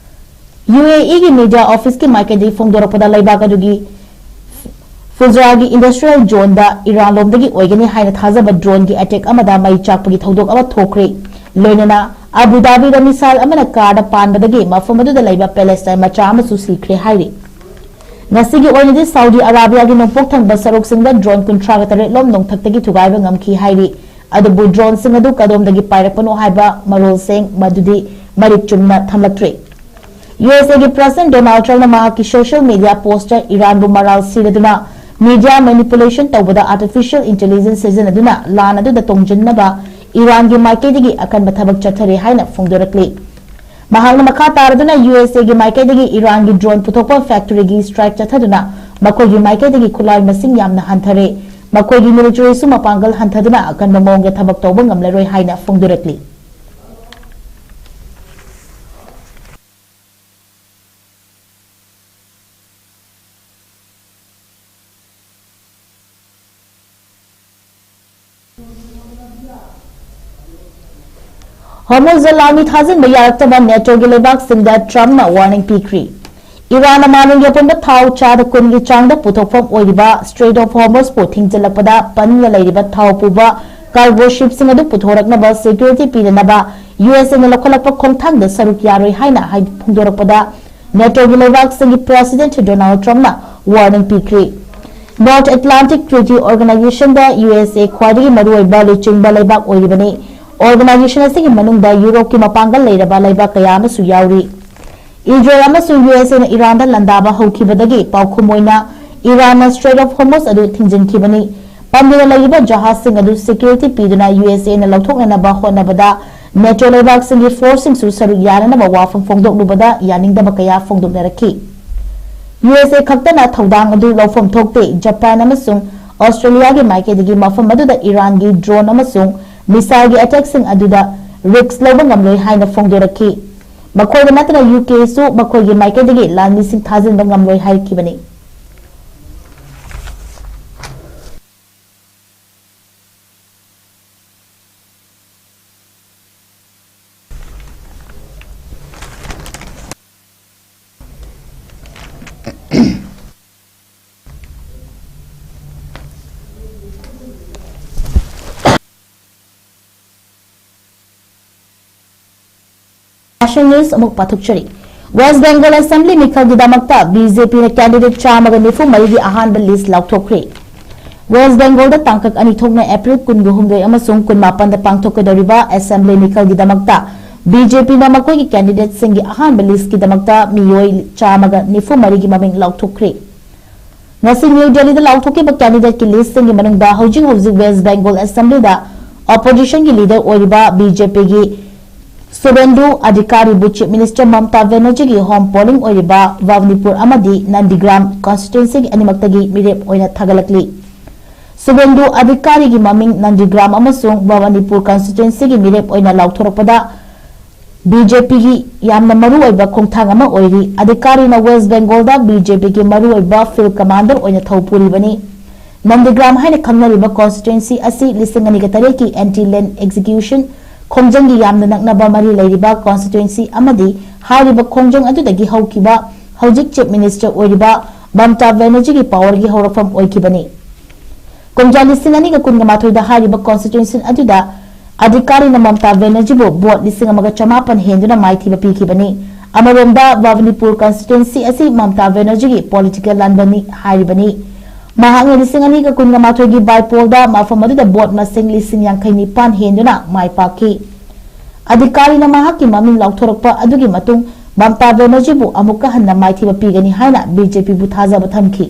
ꯌꯨ ꯑꯦ ꯏꯒꯤ ꯃꯤꯗꯤꯌꯥ ꯑꯣꯐꯤꯁꯀꯤ ꯃꯥꯏꯀꯩꯗꯒꯤ ꯐꯣꯡꯗꯣꯔꯛꯄꯗ ꯂꯩꯕꯥꯛ ꯑꯗꯨꯒꯤ ꯐꯨꯖꯔꯥꯒꯤ ꯏꯟꯗꯁꯇ꯭ꯔꯤꯌꯦꯜ ꯖꯣꯟꯗ ꯏꯔꯥꯟ ꯂꯣꯝꯗꯒꯤ ꯑꯣꯏꯒꯅꯤ ꯍꯥꯏꯅ ꯊꯥꯖꯕ ꯗ꯭ꯔꯣꯟꯒꯤ ꯑꯦꯇꯦꯛ ꯑꯃꯗ ꯃꯩ ꯆꯥꯛꯄꯒꯤ ꯊꯧꯗꯣꯛ ꯑꯃ ꯊꯣꯛꯈ꯭ꯔꯦ꯫ ꯂꯣꯏꯅꯅ ꯑꯕꯨ ꯙꯥꯕꯤꯗ ꯃꯤꯁꯥꯏꯜ ꯑꯃꯅ ꯀꯥꯔꯗ ꯄꯥꯟꯕꯗꯒꯤ ꯃꯐꯝ ꯑꯗꯨꯗ ꯂꯩꯕ ꯄꯦꯂꯦꯁꯇꯥꯏꯟ ꯃꯆꯥ ꯑꯃꯁꯨ ꯁꯤꯈ꯭ꯔꯦ ꯍꯥꯏꯔꯤ꯫ ꯉꯁꯤꯒꯤ ꯑꯣꯏꯅꯗꯤ ꯁꯥꯎꯗꯤ ꯑꯔꯥꯕꯤꯌꯥꯒꯤ ꯅꯣꯡꯄꯣꯛ ꯊꯪꯕ ꯁꯔꯨꯛꯁꯤꯡꯗ ꯗ꯭ꯔꯣꯟ ꯀꯨꯟꯊ꯭ꯔꯥꯒ ꯇꯔꯦꯠ ꯂꯣꯝ ꯅꯣꯡꯊꯛꯇꯒꯤ ꯊꯨꯒꯥꯏꯕ ꯉꯝꯈꯤ ꯍꯥꯏꯔꯤ꯫ ꯑꯗꯨꯕꯨ ꯗ꯭ꯔꯣꯟꯁꯤꯡ ꯑꯗꯨ ꯀꯗꯣꯝꯗꯒꯤ ꯄꯥꯏꯔꯛꯄꯅꯣ ꯍꯥꯏꯕ ꯃꯔꯣꯜꯁꯤꯡ ꯃꯗꯨꯗꯤ ꯃꯔꯤꯛ ꯆꯨꯝꯅ ꯊꯝꯂꯛꯇ꯭ꯔꯤ꯫ ꯌꯨ ꯑꯦꯁ ꯑꯦꯒꯤ ꯄ꯭ꯔꯦꯁꯤꯗꯦꯟꯠ ꯗꯣꯅꯥꯜꯗ ꯇ꯭ꯔꯝꯞꯅ ꯃꯍꯥꯛꯀꯤ ꯁꯣꯁꯤꯌꯦꯜ ꯃꯤꯗꯤꯌꯥ ꯄꯣꯁ꯭ꯠꯇ ꯏꯔꯥꯟꯕꯨ ꯃꯔꯥꯜ ꯁꯤꯔꯗꯨꯅ ꯃꯤꯗꯤꯌꯥ ꯃꯦꯅꯤꯄꯨꯂꯦꯁꯟ ꯇꯧꯕꯗ ꯑꯥꯔꯇꯤꯐꯤꯁꯤꯌꯦꯜ ꯏꯟꯇꯦꯂꯤꯖꯦꯟꯁ ꯁꯤꯖꯤꯟꯅꯗꯨꯅ ꯂꯥꯟ ꯑꯗꯨꯗ ꯇꯣꯡꯖꯤꯟꯅꯕ ꯏꯔꯥꯟꯒꯤ ꯃꯥꯏꯀꯩꯗꯒꯤ ꯑꯀꯟꯕ ꯊꯕꯛ ꯆꯠꯊꯔꯤ ꯍꯥꯏꯅ ꯐꯣꯡꯗꯣꯔꯛꯂꯤ꯫ ꯃꯍꯥꯛꯅ ꯃꯈꯥ ꯇꯥꯔꯗꯨꯅ ꯌꯨ ꯑꯦꯁ ꯑꯦꯒꯤ ꯃꯥꯏꯀꯩꯗꯒꯤ ꯏꯔꯥꯟꯒꯤ ꯗ꯭ꯔꯣꯟ ꯄꯨꯊꯣꯛꯄ ꯐꯦꯛꯇꯔꯤꯒꯤ ꯁ꯭ꯇ꯭ꯔꯥꯏꯛ ꯆꯠꯊꯗꯨꯅ ꯃꯈꯣꯏꯒꯤ ꯃꯥꯏꯀꯩꯗꯒꯤ ꯈꯨꯠꯂꯥꯏ ꯃꯁꯤꯡ ꯌꯥꯝꯅ ꯍꯟꯊꯔꯦ, ꯃꯈꯣꯏꯒꯤ ꯃꯤꯂꯤꯇꯔꯤꯁꯨ ꯃꯄꯥꯡꯒꯜ ꯍꯟꯊꯗꯨꯅ ꯑꯀꯟꯕ ꯃꯑꯣꯡꯗ ꯊꯕꯛ ꯇꯧꯕ ꯉꯝꯂꯔꯣꯏ ꯍꯥꯏꯅ ꯐꯣꯡꯗꯣꯔꯛꯂꯤ꯫ ꯍꯣꯔꯃꯨꯖ ꯂꯥꯟꯃꯤ ꯊꯥꯖꯤꯟꯕ ꯌꯥꯔꯛꯇꯕ ꯅꯦꯇꯣꯒꯤ ꯂꯩꯕꯥꯛꯁꯤꯡꯗ ꯇ꯭ꯔꯝꯞꯅ ꯋꯥꯔꯅꯤꯡ ꯄꯤꯈ꯭ꯔꯤ꯫ ꯏꯔꯥꯟꯅ ꯃꯥꯂꯦꯝꯒꯤ ꯑꯄꯨꯟꯕ ꯊꯥꯎ ꯆꯥꯗ ꯀꯨꯟꯒꯤ ꯆꯥꯡꯗ ꯄꯨꯊꯣꯛꯐꯝ ꯑꯣꯏꯔꯤꯕ ꯁ꯭ꯇ꯭ꯔꯦꯠ ꯑꯣꯐ ꯍꯣꯔꯃꯨꯖꯄꯨ ꯊꯤꯡꯖꯤꯜꯂꯛꯄꯗ ꯄꯟꯗꯨꯅ ꯂꯩꯔꯤꯕ ꯊꯥꯎ ꯄꯨꯕ ꯀꯥꯔꯒꯣ ꯁꯤꯞꯁꯤꯡ ꯑꯗꯨ ꯄꯨꯊꯣꯔꯛꯅꯕ ꯁꯦꯀ꯭ꯌꯨꯔꯤꯇꯤ ꯄꯤꯅꯅꯕ ꯌꯨ ꯑꯦꯁ ꯑꯦꯅ ꯂꯧꯈꯠꯂꯛꯄ ꯈꯣꯡꯊꯥꯡꯗ ꯁꯔꯨꯛ ꯌꯥꯔꯣꯏ ꯍꯥꯏꯅ ꯍꯥꯏ-, ꯐꯣꯡꯗꯣꯔꯛꯄꯗ ꯅꯦꯇꯣꯒꯤ ꯂꯩꯕꯥꯛꯁꯤꯡꯒꯤ ꯄ꯭ꯔꯦꯁꯤꯗꯦꯟꯠ ꯗꯣꯅꯥꯜꯗ ꯇ꯭ꯔꯝꯞꯅ ꯋꯥꯔꯅꯤꯡ ꯄꯤꯈ꯭ꯔꯤ꯫ ꯅꯣꯔꯊ ꯑꯦꯠꯂꯥꯟꯇꯤꯛ ꯇ꯭ꯔꯤꯇꯤ ꯑꯣꯔꯒꯅꯥꯏꯖꯦꯁꯟꯗ ꯌꯨ ꯑꯦꯁ ꯑꯦ ꯈ꯭ꯋꯥꯏꯗꯒꯤ ꯃꯔꯨꯑꯣꯏꯕ ꯂꯨꯆꯤꯡꯕ ꯂꯩꯕꯥꯛ ꯑꯣꯏꯔꯤꯕꯅꯤ꯫ ꯑꯣꯔꯒꯅꯥꯏꯖꯦꯁꯟ ꯑꯁꯤꯒꯤ ꯃꯅꯨꯡꯗ ꯌꯨꯔꯣꯞꯀꯤ ꯃꯄꯥꯡꯒꯜ ꯂꯩꯔꯕ ꯂꯩꯕꯥꯛ ꯀꯌꯥ ꯑꯃꯁꯨ ꯌꯥꯎꯔꯤ꯫ ꯏꯖꯔꯦꯜ ꯑꯃꯁꯨꯡ ꯌꯨ ꯑꯦꯁ ꯑꯦꯅ ꯏꯔꯥꯟꯗ ꯂꯥꯟꯗꯥꯕ ꯍꯧꯈꯤꯕꯗꯒꯤ ꯄꯥꯎꯈꯨꯝ ꯑꯣꯏꯅ ꯏꯔꯥꯟꯅ ꯁ꯭ꯇ꯭ꯔꯦꯠ ꯑꯣꯐ ꯍꯣꯔꯃꯨꯖ ꯑꯗꯨ ꯊꯤꯡꯖꯤꯟꯈꯤꯕꯅꯤ꯫ ꯄꯟꯗꯨꯅ ꯂꯩꯔꯤꯕ ꯖꯍꯥꯖꯁꯤꯡ ꯑꯗꯨ ꯁꯦꯀ꯭ꯌꯨꯔꯤꯇꯤ ꯄꯤꯗꯨꯅ ꯌꯨ ꯑꯦꯁ ꯑꯦꯅ ꯂꯧꯊꯣꯛꯅꯅꯕ ꯍꯣꯠꯅꯕꯗ ꯅꯦꯇꯣ ꯂꯩꯕꯥꯛꯁꯤꯡꯒꯤ ꯐꯣꯔꯁꯁꯤꯡꯁꯨ ꯁꯔꯨꯛ ꯌꯥꯅꯅꯕ ꯋꯥꯐꯝ ꯐꯣꯡꯗꯣꯛꯂꯨꯕꯗ ꯌꯥꯅꯤꯡꯗꯕ ꯀꯌꯥ ꯐꯣꯡꯗꯣꯛꯅꯔꯛꯈꯤ꯫ ꯌꯨ ꯑꯦꯁ ꯑꯦ ꯈꯛꯇꯅ ꯊꯧꯗꯥꯡ ꯑꯗꯨ ꯂꯧꯐꯝ ꯊꯣꯛꯇꯦ꯫ ꯖꯄꯥꯟ ꯑꯃꯁꯨꯡ ꯑꯣꯁꯇ꯭ꯔꯦꯂꯤꯌꯥꯒꯤ ꯃꯥꯏꯀꯩꯗꯒꯤ ꯃꯐꯝ ꯑꯗꯨꯗ ꯏꯔꯥꯟꯒꯤ drone ꯑꯃꯁꯨꯡ missileꯒꯤ attackꯁꯤꯡ ꯑꯗꯨꯗ risk ꯂꯧꯕ ꯉꯝꯂꯣꯏ ꯍꯥꯏꯅ ꯐꯣꯡꯗꯣꯔꯛꯈꯤ꯫ ꯃꯈꯣꯏꯗ ꯅꯠꯇꯅ UKꯁꯨ ꯃꯈꯣꯏꯒꯤ ꯃꯥꯏꯀꯩꯗꯒꯤ ꯂꯥꯟꯃꯤꯁꯤꯡ ꯊꯥꯖꯤꯟꯕ ꯉꯝꯂꯣꯏ ꯍꯥꯏꯈꯤꯕꯅꯤ꯫ National News ꯑꯃꯨꯛ ꯄꯥꯊꯣꯛꯆꯔꯤ꯫ West Bengal Assembly ꯃꯤꯈꯜꯒꯤꯗꯃꯛꯇ BJPꯅ candidate ꯆꯥꯝꯃꯒ ꯅꯤꯐꯨ ꯃꯔꯤꯒꯤ ꯑꯍꯥꯟꯕ list ꯂꯥꯎꯊꯣꯛꯈ꯭ꯔꯦ꯫ West Bengalꯗ ꯇꯥꯡꯀꯛ ꯑꯅꯤ ꯊꯣꯛꯅ April ꯀꯨꯟꯒ ꯍꯨꯝꯗꯣꯏ ꯑꯃꯁꯨꯡ ꯀꯨꯟꯃꯥꯄꯟꯗ ꯄꯥꯡꯊꯣꯛꯀꯗꯧꯔꯤꯕ Assembly ꯃꯤꯈꯜꯒꯤꯗꯃꯛꯇ BJPꯅ ꯃꯈꯣꯏꯒꯤ candidateꯁꯤꯡꯒꯤ ꯑꯍꯥꯟꯕ listꯀꯤꯗꯃꯛꯇ ꯃꯤꯑꯣꯏ ꯆꯥꯝꯃꯒ ꯅꯤꯐꯨ ꯃꯔꯤꯒꯤ ꯃꯃꯤꯡ ꯂꯥꯎꯊꯣꯛꯈ꯭ꯔꯦ꯫ ꯉꯁꯤ ꯅ꯭ꯌꯨ ꯗꯦꯜꯂꯤꯗ ꯂꯥꯎꯊꯣꯛꯈꯤꯕ candidateꯀꯤ listꯁꯤꯡꯒꯤ ꯃꯅꯨꯡꯗ ꯍꯧꯖꯤꯛ ꯍꯧꯖꯤꯛ West Bengal Assemblyꯗ oppositionꯒꯤ leader ꯑꯣꯏꯔꯤꯕ BJPꯒꯤ ꯁꯨꯚꯦꯟꯗꯨ ꯑꯙꯤꯀꯥꯔꯤꯕꯨ Chief Minister ꯃꯃꯇꯥ ꯕꯦꯅꯔꯖꯤꯒꯤ home polling ꯑꯣꯏꯔꯤꯕ ꯚꯕꯅꯤꯄꯨꯔ ꯑꯃꯗꯤ ꯅꯟꯗꯤꯒ꯭ꯔꯥꯝ constituencyꯒꯤ ꯑꯅꯤꯃꯛꯇꯒꯤ ꯃꯤꯔꯦꯞ ꯑꯣꯏꯅ ꯊꯥꯒꯠꯂꯛꯂꯤ꯫ ꯁꯨꯚꯦꯟꯗꯨ ꯑꯙꯤꯀꯥꯔꯤꯒꯤ ꯃꯃꯤꯡ ꯅꯟꯗꯤꯒ꯭ꯔꯥꯝ ꯑꯃꯁꯨꯡ ꯚꯕꯅꯤꯄꯨꯔ constituencyꯒꯤ ꯃꯤꯔꯦꯞ ꯑꯣꯏꯅ ꯂꯥꯎꯊꯣꯔꯛꯄꯗ BJPꯒꯤ ꯌꯥꯝꯅ ꯃꯔꯨꯑꯣꯏꯕ ꯈꯣꯡꯊꯥꯡ ꯑꯃ ꯑꯣꯏꯔꯤ꯫ ꯑꯙꯤꯀꯥꯔꯤꯅ West Bengalꯗ BJPꯒꯤ ꯃꯔꯨꯑꯣꯏꯕ field commander ꯑꯣꯏꯅ ꯊꯧ ꯄꯨꯔꯤꯕꯅꯤ꯫ ꯅꯟꯗꯤꯒ꯭ꯔꯥꯝ ꯍꯥꯏꯅ ꯈꯪꯅꯔꯤꯕ constituency ꯑꯁꯤ ꯂꯤꯁꯤꯡ ꯑꯅꯤꯒ ꯇꯔꯦꯠꯀꯤ anti land execution ꯈꯣꯡꯖꯪꯒꯤ ꯌꯥꯝꯅ ꯅꯛꯅꯕ ꯃꯔꯤ ꯂꯩꯔꯤꯕ constituency ꯑꯃꯗꯤ ꯍꯥꯏꯔꯤꯕ ꯈꯣꯡꯖꯪ ꯑꯗꯨꯗꯒꯤ ꯍꯧꯈꯤꯕ ꯍꯧꯖꯤꯛ Chief Minister ꯑꯣꯏꯔꯤꯕ ꯃꯃꯇꯥ ꯕꯦꯅꯔꯖꯤꯒꯤ powerꯒꯤ ꯍꯧꯔꯛꯐꯝ ꯑꯣꯏꯈꯤꯕꯅꯤ꯫ ꯀꯨꯝꯖꯥ ꯂꯤꯁꯤꯡ ꯑꯅꯤꯒ ꯀꯨꯟꯒ ꯃꯥꯊꯣꯏꯗ ꯍꯥꯏꯔꯤꯕ constituency ꯑꯗꯨꯗ ꯑꯙꯤꯀꯥꯔꯤꯅ ꯃꯃꯇꯥ ꯕꯦꯅꯔꯖꯤꯕꯨ vote ꯂꯤꯁꯤꯡ ꯑꯃꯒ ꯆꯃꯥꯄꯟ ꯍꯦꯟꯗꯨꯅ ꯃꯥꯏꯊꯤꯕ ꯄꯤꯈꯤꯕꯅꯤ꯫ ꯑꯃꯔꯣꯝꯗ, ꯚꯕꯅꯤꯄꯨꯔ constituency ꯑꯁꯤ ꯃꯃꯇꯥ ꯕꯦꯅꯔꯖꯤꯒꯤ political ꯂꯥꯟꯕꯟꯅꯤ ꯍꯥꯏꯔꯤꯕꯅꯤ꯫ ꯃꯍꯥꯛꯅ ꯂꯤꯁꯤꯡ ꯑꯅꯤꯒ ꯀꯨꯟꯒ ꯃꯥꯊꯣꯏꯒꯤ by pollꯗ ꯃꯐꯝ ꯑꯗꯨꯗ vote ꯃꯁꯤꯡ ꯂꯤꯁꯤꯡ ꯌꯥꯡꯈꯩ ꯅꯤꯄꯥꯟ ꯍꯦꯟꯗꯨꯅ ꯃꯥꯏ ꯄꯥꯛꯈꯤ꯫ ꯑꯙꯤꯀꯥꯔꯤꯅ ꯃꯍꯥꯛꯀꯤ ꯃꯃꯤꯡ ꯂꯥꯎꯊꯣꯔꯛꯄ ꯑꯗꯨꯒꯤ ꯃꯇꯨꯡ ꯃꯃꯇꯥ ꯕꯦꯅꯔꯖꯤꯕꯨ ꯑꯃꯨꯛꯀ ꯍꯟꯅ ꯃꯥꯏꯊꯤꯕ ꯄꯤꯒꯅꯤ ꯍꯥꯏꯅ BJPꯕꯨ ꯊꯥꯖꯕ ꯊꯝꯈꯤ꯫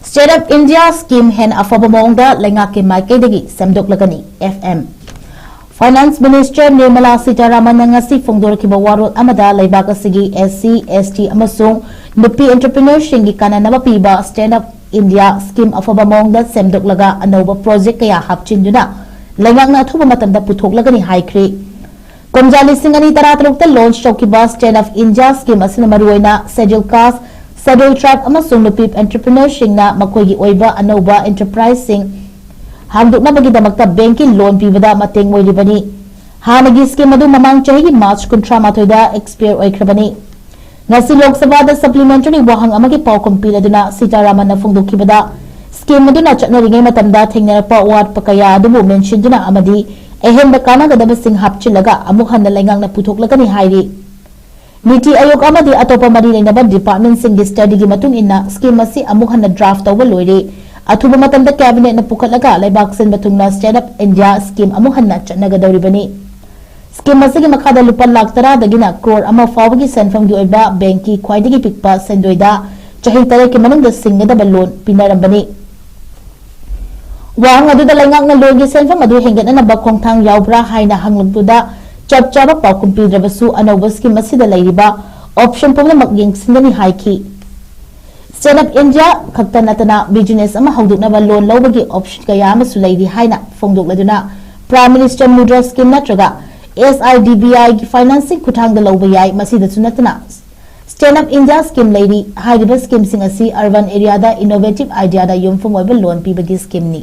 State of India scheme ꯍꯦꯟꯅ ꯑꯐꯕ ꯃꯑꯣꯡꯗ ꯂꯩꯉꯥꯛꯀꯤ ꯃꯥꯏꯀꯩꯗꯒꯤ ꯁꯦꯝꯗꯣꯛꯂꯒꯅꯤ꯫ F M꯫ Finance Minister Nirmala Sitharaman-ꯅ ꯉꯁꯤ ꯐꯣꯡꯗꯣꯔꯛꯈꯤꯕ ꯋꯥꯔꯣꯜ ꯑꯃꯗ ꯂꯩꯕꯥꯛ ꯑꯁꯤꯒꯤ S C, S T ꯑꯃꯁꯨꯡ ꯅꯨꯄꯤ entrepreneurꯁꯤꯡꯒꯤ ꯀꯥꯟꯅꯅꯕ ꯄꯤꯕ Stand Up India scheme ꯑꯐꯕ ꯃꯑꯣꯡꯗ ꯁꯦꯝꯗꯣꯛꯂꯒ ꯑꯅꯧꯕ project ꯀꯌꯥ ꯍꯥꯞꯆꯤꯟꯗꯨꯅ ꯂꯩꯉꯥꯛꯅ ꯑꯊꯨꯕ ꯃꯇꯝꯗ ꯄꯨꯊꯣꯛꯂꯒꯅꯤ ꯍꯥꯏꯈ꯭ꯔꯤ꯫ ꯀꯨꯝꯖꯥ ꯂꯤꯁꯤꯡ ꯑꯅꯤ ꯇꯔꯥꯇꯔꯨꯛꯇ launch ꯇꯧꯈꯤꯕ Stand Up India scheme ꯑꯁꯤꯅ ꯃꯔꯨꯑꯣꯏꯅ Scheduled Caste, Scheduled Tribe ꯑꯃꯁꯨꯡ ꯅꯨꯄꯤ entrepreneurꯁꯤꯡꯅ ꯃꯈꯣꯏꯒꯤ ꯑꯣꯏꯕ ꯑꯅꯧꯕ enterpriseꯁꯤꯡ ꯍꯥꯡꯗꯣꯛꯅꯕꯒꯤꯗꯃꯛꯇ bankꯀꯤ loan ꯄꯤꯕꯗ ꯃꯇꯦꯡ ꯑꯣꯏꯔꯤꯕꯅꯤ꯫ ꯍꯥꯟꯅꯒꯤ scheme ꯑꯗꯨ ꯃꯃꯥꯡ ꯆꯍꯤꯒꯤ March ꯀꯨꯟꯊ꯭ꯔꯥ ꯃꯥꯊꯣꯏꯗ expire ꯑꯣꯏꯈ꯭ꯔꯕꯅꯤ꯫ ꯉꯁꯤ ꯂꯣꯛ ꯁꯚꯥꯗ supplementary ꯋꯥꯍꯪ ꯑꯃꯒꯤ ꯄꯥꯎꯈꯨꯝ ꯄꯤꯔꯗꯨꯅ ꯁꯤꯇꯥꯔꯥꯃꯟꯅ ꯐꯣꯡꯗꯣꯛꯈꯤꯕꯗ, scheme ꯑꯗꯨꯅ ꯆꯠꯅꯔꯤꯉꯩ ꯃꯇꯝꯗ ꯊꯦꯡꯅꯔꯛꯄ ꯑꯋꯥꯠꯄ ꯀꯌꯥ ꯑꯗꯨꯕꯨ ꯃꯦꯟꯁꯤꯟꯗꯨꯅ ꯑꯃꯗꯤ ꯑꯍꯦꯟꯕ ꯀꯥꯟꯅꯒꯗꯕꯁꯤꯡ ꯍꯥꯞꯆꯤꯜꯂꯒ ꯑꯃꯨꯛ ꯍꯟꯅ ꯂꯩꯉꯥꯛꯅ ꯄꯨꯊꯣꯛꯂꯒꯅꯤ ꯍꯥꯏꯔꯤ꯫ ꯅꯤꯇꯤ ꯑꯥꯌꯣꯒ ꯑꯃꯗꯤ ꯑꯇꯣꯞꯄ ꯃꯔꯤ ꯂꯩꯅꯕ departmentꯁꯤꯡꯒꯤ studyꯒꯤ ꯃꯇꯨꯡ ꯏꯟꯅ scheme ꯑꯁꯤ ꯑꯃꯨꯛ ꯍꯟꯅ draft ꯇꯧꯕ ꯂꯣꯏꯔꯦ꯫ ꯑꯊꯨꯕ ꯃꯇꯝꯗ cabinetꯅ ꯄꯨꯈꯠꯂꯒ ꯂꯩꯕꯥꯛ ꯁꯤꯟꯕ ꯊꯨꯡꯅ Stand Up India scheme ꯑꯃꯨꯛ ꯍꯟꯅ ꯆꯠꯅꯒꯗꯧꯔꯤꯕꯅꯤ꯫ Scheme ꯑꯁꯤꯒꯤ ꯃꯈꯥꯗ ꯂꯨꯄꯥ ꯂꯥꯈ ꯇꯔꯥꯗꯒꯤꯅ ꯀ꯭ꯔꯣꯔ ꯑꯃ ꯐꯥꯎꯕꯒꯤ ꯁꯦꯟꯐꯝꯒꯤ ꯑꯣꯏꯕ bankꯀꯤ ꯈ꯭ꯋꯥꯏꯗꯒꯤ ꯄꯤꯛꯄ ꯁꯦꯟꯗꯣꯏꯗ ꯆꯍꯤ ꯇꯔꯦꯠꯀꯤ ꯃꯅꯨꯡꯗ ꯁꯤꯡꯒꯗꯕ loan ꯄꯤꯅꯔꯝꯕꯅꯤ꯫ ꯋꯥꯍꯪ ꯑꯗꯨꯗ ꯂꯩꯉꯥꯛꯅ loanꯒꯤ ꯁꯦꯟꯐꯝ ꯑꯗꯨ ꯍꯦꯟꯒꯠꯅꯅꯕ ꯈꯣꯡꯊꯥꯡ ꯌꯥꯎꯕ꯭ꯔꯥ ꯍꯥꯏꯅ ꯍꯪꯂꯛꯄꯗ, ꯆꯞ ꯆꯥꯕ ꯄꯥꯎꯈꯨꯝ ꯄꯤꯗ꯭ꯔꯕꯁꯨ ꯑꯅꯧꯕ scheme ꯑꯁꯤꯗ ꯂꯩꯔꯤꯕ option ꯄꯨꯝꯅꯃꯛ ꯌꯦꯡꯁꯤꯟꯒꯅꯤ ꯍꯥꯏꯈꯤ꯫ Stand Up India ꯈꯛꯇ ꯅꯠꯇꯅ business ꯑꯃ ꯍꯧꯗꯣꯛꯅꯕ loan ꯂꯧꯕꯒꯤ option ꯀꯌꯥ ꯑꯃꯁꯨ ꯂꯩꯔꯤ ꯍꯥꯏꯅ ꯐꯣꯡꯗꯣꯛꯂꯗꯨꯅ, Prime Minister Mudra Scheme ꯅꯠꯇ꯭ꯔꯒ S I D B I ꯒꯤ financing ꯈꯨꯠꯊꯥꯡꯗ ꯂꯧꯕ ꯌꯥꯏ꯫ ꯃꯁꯤꯗꯁꯨ ꯅꯠꯇꯅ Stand Up India scheme ꯂꯩꯔꯤ꯫ ꯍꯥꯏꯔꯤꯕ schemeꯁꯤꯡ ꯑꯁꯤ urban areaꯗ innovative ideaꯗ ꯌꯨꯝꯐꯝ ꯑꯣꯏꯕ loan ꯄꯤꯕꯒꯤ schemeꯅꯤ꯫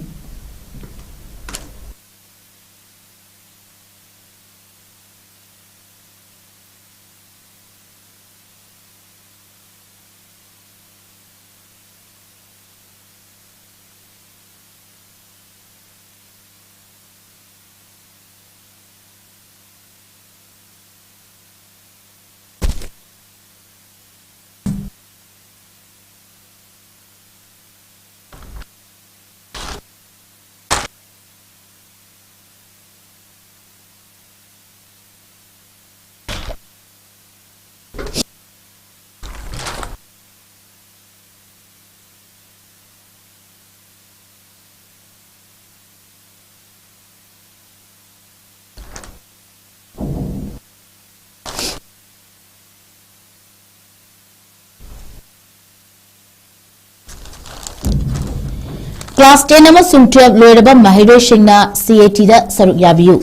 Class ten ꯑꯃꯁꯨꯡ twelve ꯂꯣꯏꯔꯕ ꯃꯍꯩꯔꯣꯏꯁꯤꯡꯅ C A T ꯗ ꯁꯔꯨꯛ ꯌꯥꯕꯤꯌꯨ꯫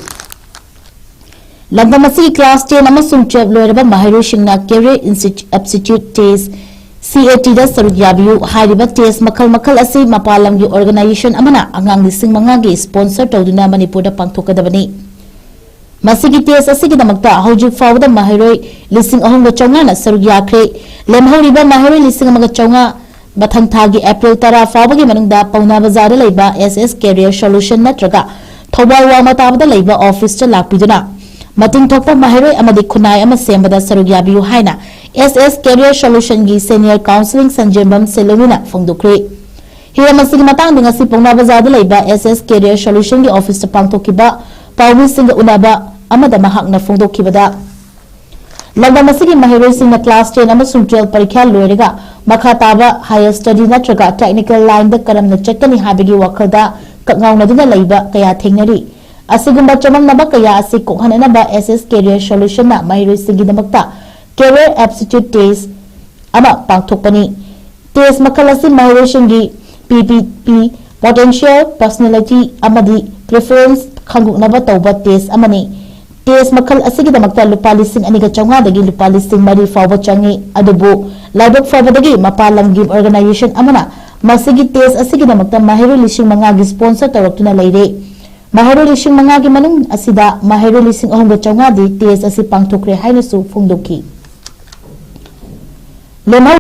ꯂꯝꯗꯝ ꯑꯁꯤꯒꯤ class ten ꯑꯃꯁꯨꯡ twelve ꯂꯣꯏꯔꯕ ꯃꯍꯩꯔꯣꯏꯁꯤꯡꯅ Career Institute Aptitude Test, C A T ꯗ ꯁꯔꯨꯛ ꯌꯥꯕꯤꯌꯨ꯫ ꯍꯥꯏꯔꯤꯕ test ꯃꯈꯜ ꯃꯈꯜ ꯑꯁꯤ ꯃꯄꯥꯟ ꯂꯝꯒꯤ organization ꯑꯃꯅ ꯑꯉꯥꯡ ꯂꯤꯁꯤꯡ ꯃꯉꯥꯒꯤ sponsor ꯇꯧꯗꯨꯅ ꯃꯅꯤꯄꯨꯔꯗ ꯄꯥꯡꯊꯣꯛꯀꯗꯕꯅꯤ꯫ ꯃꯁꯤꯒꯤ test ꯑꯁꯤꯒꯤꯗꯃꯛꯇ ꯍꯧꯖꯤꯛ ꯐꯥꯎꯕꯗ ꯃꯍꯩꯔꯣꯏ ꯂꯤꯁꯤꯡ ꯑꯍꯨꯝꯒ ꯆꯥꯝꯃꯉꯥꯅ ꯁꯔꯨꯛ ꯌꯥꯈ꯭ꯔꯦ꯫ ꯂꯦꯝꯍꯧꯔꯤꯕ ꯃꯍꯩꯔꯣꯏ ꯂꯤꯁꯤꯡ ꯑꯃꯒ ꯆꯥꯝꯃꯉꯥ ꯃꯊꯪ ꯊꯥꯒꯤ April ꯇꯔꯥ ꯐꯥꯎꯕꯒꯤ ꯃꯅꯨꯡꯗ ꯄꯥꯎꯅꯥ ꯕꯖꯥꯔꯗ ꯂꯩꯕ S S Career Solution ꯅꯠꯇ꯭ꯔꯒ ꯊꯧꯕꯥꯜ ꯋꯥꯡꯃ ꯇꯥꯕꯗ ꯂꯩꯕ office ꯇ ꯂꯥꯛꯄꯤꯗꯨꯅ ꯃꯇꯤꯡ ꯊꯣꯛꯄ ꯃꯍꯩꯔꯣꯏ ꯑꯃꯗꯤ ꯈꯨꯟꯅꯥꯏ ꯑꯃ ꯁꯦꯝꯕꯗ ꯁꯔꯨꯛ ꯌꯥꯕꯤꯌꯨ ꯍꯥꯏꯅ S S Career Solution ꯒꯤ Senior Counselling ꯁꯟꯖꯦꯝꯕꯝ ꯁꯦꯂꯣꯃꯤꯅ ꯐꯣꯡꯗꯣꯛꯈ꯭ꯔꯦ꯫ ꯍꯤꯔꯝ ꯑꯁꯤꯒꯤ ꯃꯇꯥꯡꯗ ꯉꯁꯤ ꯄꯥꯎꯅꯥ ꯕꯖꯥꯔꯗ ꯂꯩꯕ S S Career Solution ꯒꯤ office ꯇ ꯄꯥꯡꯊꯣꯛꯈꯤꯕ ꯄꯥꯎꯃꯤꯁꯤꯡꯒ ꯎꯅꯕ ꯑꯃꯗ ꯃꯍꯥꯛꯅ ꯐꯣꯡꯗꯣꯛꯈꯤꯕꯗ, ꯂꯝꯗꯝ ꯑꯁꯤꯒꯤ ꯃꯍꯩꯔꯣꯏꯁꯤꯡꯅ class ten ꯑꯃꯁꯨꯡ twelve ꯄꯔꯤꯈ꯭ꯌꯥ ꯂꯣꯏꯔꯒ ꯃꯈꯥ ꯇꯥꯕ higher study ꯅꯠꯇ꯭ꯔꯒ technical line ꯗ ꯀꯔꯝꯅ ꯆꯠꯀꯅꯤ ꯍꯥꯏꯕꯒꯤ ꯋꯥꯈꯜꯗ ꯀꯛꯉꯥꯎꯅꯗꯨꯅ ꯂꯩꯕ ꯀꯌꯥ ꯊꯦꯡꯅꯔꯤ꯫ ꯑꯁꯤꯒꯨꯝꯕ ꯆꯃꯝꯅꯕ ꯀꯌꯥ ꯑꯁꯤ ꯀꯣꯛꯍꯟꯅꯅꯕ S S Career Solution ꯅ ꯃꯍꯩꯔꯣꯏꯁꯤꯡꯒꯤꯗꯃꯛꯇ Career Aptitude Test ꯑꯃ ꯄꯥꯡꯊꯣꯛꯄꯅꯤ꯫ Test ꯃꯈꯜ ꯑꯁꯤ ꯃꯍꯩꯔꯣꯏꯁꯤꯡꯒꯤ P P P, Potential, Personality ꯑꯃꯗꯤ Preference ꯈꯪꯗꯣꯛꯅꯕ ꯇꯧꯕ test ꯑꯃꯅꯤ꯫ Test ꯃꯈꯜ ꯑꯁꯤꯒꯤꯗꯃꯛꯇ ꯂꯨꯄꯥ ꯂꯤꯁꯤꯡ ꯑꯅꯤꯒ ꯆꯥꯝꯃꯉꯥꯗꯒꯤ ꯂꯨꯄꯥ ꯂꯤꯁꯤꯡ ꯃꯔꯤ ꯐꯥꯎꯕ ꯆꯪꯏ꯫ ꯑꯗꯨꯕꯨ ꯂꯥꯏꯕꯛ ꯐꯕꯗꯒꯤ ꯃꯄꯥꯟ ꯂꯝꯒꯤ organization ꯑꯃꯅ ꯃꯁꯤꯒꯤ test ꯑꯁꯤꯒꯤꯗꯃꯛꯇ ꯃꯍꯩꯔꯣꯏ ꯂꯤꯁꯤꯡ ꯃꯉꯥꯒꯤ sponsor ꯇꯧꯔꯛꯇꯨꯅ ꯂꯩꯔꯦ꯫ ꯃꯍꯩꯔꯣꯏ ꯂꯤꯁꯤꯡ ꯃꯉꯥꯒꯤ ꯃꯅꯨꯡ ꯑꯁꯤꯗ ꯃꯍꯩꯔꯣꯏ ꯂꯤꯁꯤꯡ ꯑꯍꯨꯝꯒ ꯆꯥꯝꯃꯉꯥꯗꯤ test ꯑꯁꯤ ꯄꯥꯡꯊꯣꯛꯈ꯭ꯔꯦ ꯍꯥꯏꯅꯁꯨ ꯐꯣꯡꯗꯣꯛꯈꯤ꯫ ꯂꯦꯝꯍꯧ